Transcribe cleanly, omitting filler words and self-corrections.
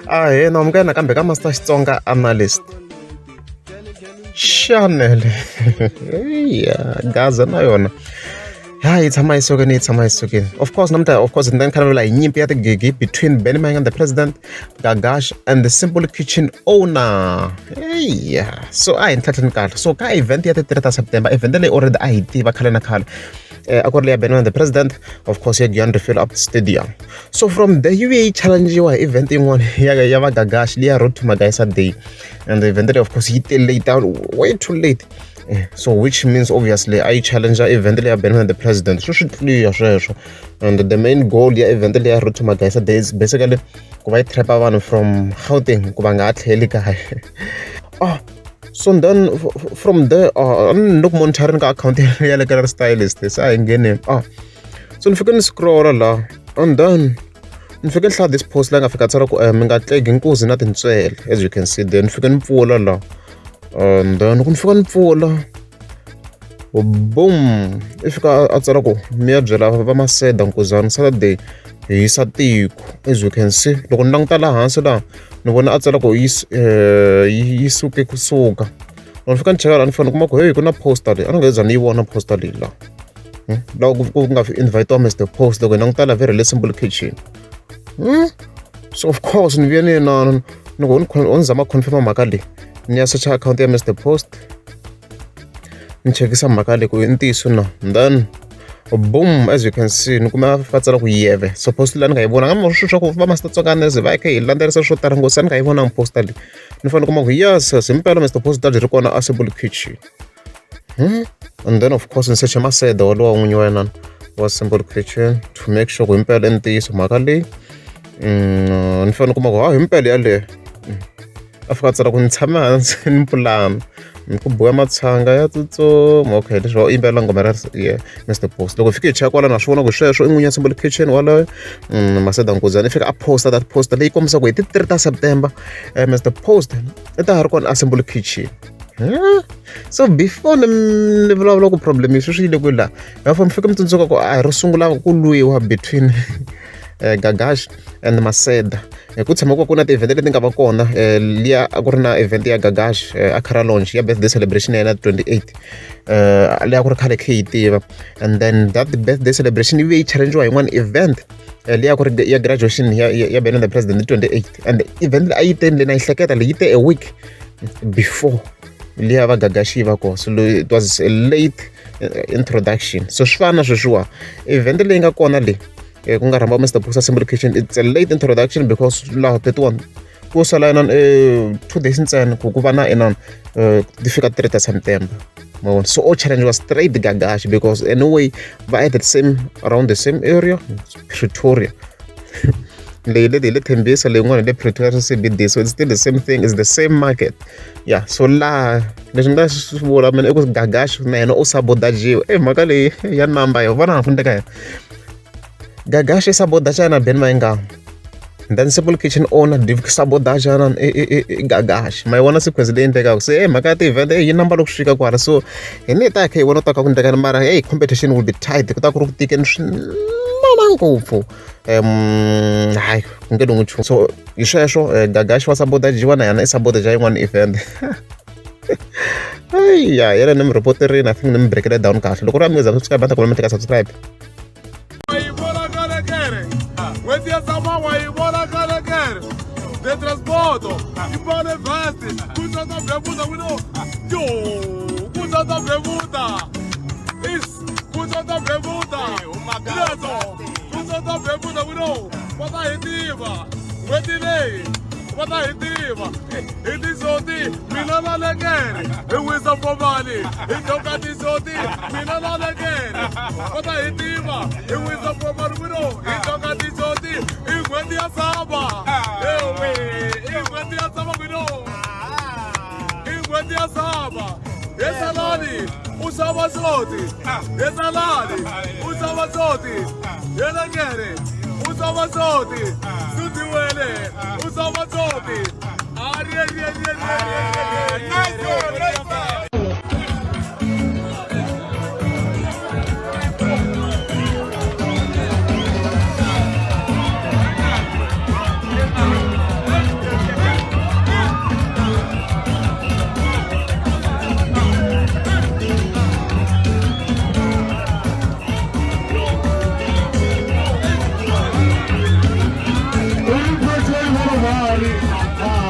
Ahee na amukela nakambe ka Master Xitsonga Analyst Channel ya Gaza na yona ya yi tshama yi sukeni yi tshama yi sukeni of course namuntlha of course ni kha hi nyimpi ya tigigi between Benny Mayengani the president Gagash and the simple kitchen owner yeah so a hi ntlhantlheni kahle so ka event ya ti 3 ta September event leyi already a hi tiva khale na khale a ku ri leya Benny the president of course ya Giyani Refill Up Stadium so from there yi vuye yi challengiwa hi event yin'wana ya ya va Gagash liya Road to Magaisa Day and the event leyi of course yi te late way too late so which means obviously a yi challenge event leya Benny the president swi swi clear sweswo and the main goal ya event leya Road to Magaisa Day is basically ku va yi trap-a vanhu from Gauteng ku va nga ha tlheli kaya oh so then from there ni le ku monitoring ka akhawunti ya le ka ri stylist se a hi ngheneni ah so ni fike ni scrolla la and then ni fike ni hlaya this post la nga fika tsala ku mi nga tlegi nkuzi na tintswele as you can see there ni fike ni pfula la and then loko ni fika ni pfula boom i fika a tsala ku mi ya byela va maseda nkuzana Saturday hi yisa tiko as you can see loko ni languta laha hansi laha ni vona a tsala ku yi yi suke kusuka loko ni fika ni cheka laha ni fika ni kuma ku heyi ku na poster leyi a ni nga za ni yi vona poster leyi laha laha ku nga invite-iwa Mr Post loko hi languta laha very simple kitchen so of course ni vuye ni na ni ku ni zama confirm mhaka leyi ni ya search akhawunti ya Mr Post ni chekisa mhaka leyi ku i ntiyiso na then boom as you can see ni kuma va tsala ku yeve so post leyi ni nga yi vona kambe swilo swa ku va Master Tsonga Analyst va kha hi landzelerisa swo tala ngopfu se ni nga yi vonanga poster leyi ni fanele kuma ku yes yes himpela Mr Post data ri kona a Simple Kitchen and then of course ni search Maseda walowa n'winyi wa yena wa Simple Kitchen to make sure ku himpela i ntiyiso mhaka leyi ni fanele kuma ku ha himpela yaleyo a fika a tsala ku ni tshame hansi ni pulana ni ku boha matshanga ya tsutsuma okay leswi va yimbelela nghoma ra yeah Mr Post loko hi fike hi cheka kwala na swi vona ku sweswo i n'winyi ya Simple Kitchen waloyo Maseda Nkuzana i fika a posta that poster leyi kombisaka hi ti 3 ta September Mr Post i ta ha ri kona a Simple Kitchen so before ni ni vulavula ku problem yi sweswi yi le kwihi laha hi mi fike mi tsundzuka ku a hi ro sungula ku lwiwa between Gagash and Maseda ku tshama ku va ku na ti-event leti nga va kona liya a ku ri na event ya Gagash a Cara Lounge ya birthday celebration ya yena 28 leyi a ku ri khale khe yi tiva and then that birthday celebration yi vuye yi challengiwa hi yin'wana event leyi a ku ri ya graduation ya ya Benny the President hi 28 and event leyi a yi teni leyi na yi hleketa leyi yi te a week before liya va Gagash yi va kona so it was a late introduction so swi fana na sweswiwa event leyi nga kona leyi ku nga rhamba Mr Post Simple Kitchen it's a late introduction because laha 31 ku sala inani 2 days ntsena ku ku va na inani ti fika 3 ta September ma vona so all challenge was straight Gagash because anyway va at the same around the same area Pretoria leyi leti hi le Tembisa leyin'wana hi le Pretoria CBD so it's still the same thing it's the same market yeah so laha leswi ni nga swi vula mina i ku Gagash na yena u sabotajiwa e mhaka leyi ya namba yo vona nga ndeka yena Gagash i sabotage na Benny Mayengani then Simple Kitchen owner sabotage na i Gagash ma yi vona sequence leyi endlekaka se e mhaka ya ti-event yi namba loko swi fika kwala so hi ni ta kha hi vona ta ka ku endlekani mara hey competition will be tight ku ta ku ri ku tikeni swinene ngopfu hayi ku nge lunghi nchumu so hi sweswo Gagash wa sabotajiwa na yena i sabotage yin'wana event ya yena ni mi reporterini I think ni mi breakele down kahle loko ri a mi za subscribe a ta kuma mi teka subscribe N'hweti ya Dzama wa yi vona kalekere the transporto yi pale vest ku tsatsa byevuta n'wino yo ku tsatsa byevuta is ku tsatsa byevuta leto ku tsatsa byevuta n'wino va ta hi tiva n'hweti leyi va ta hi tiva hi tisoti mina na lekere hi wisa fomali hi joka tisoti mina na lekere va ta hi tiva hi wisa fomali n'wino hi joka tisoti i n'hweti ya sava ewe i n'hweti ya sava n'wino i n'hweti ya sava he salani u xava soti he salani u xava soti he lekere u xava soti sutiwele u xava soti Nice one, nice one. Hey.